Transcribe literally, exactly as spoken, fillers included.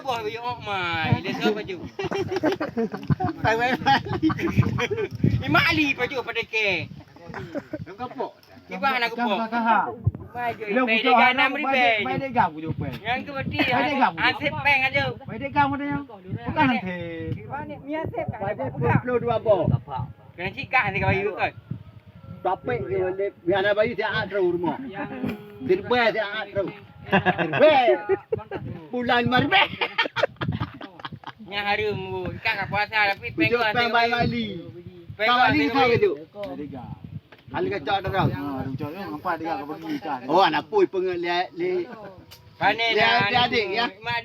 Boh yuk mai, dia siapa tu? Taiwan. Imak Ali paju pada ke. Yang kapok. Kiban aku pok. Mai je. Mai dega enam ribu. Mai dega aku jumpa. Yang tu berarti ansip peng aja. Mai dega mana yang? Bukan nanti. Mai dega puluh dua boh. Kena cikah nanti kau bayu kan. Tapek ke balik. Biar nak bayu siap terus rumah. Dirbai siap terus. Dirbai. Bulan maribeh. Nya harum bu. Ikan kat puasa tapi peng. Peng Bali. Peng Bali kita gitu. Ada gak. Ada gak cak ada gak. Ha, ada gak cak. Nampak ada gak pergi ikan. Oh, anak pui pengen lihat li. Panen dia adik ya. Mak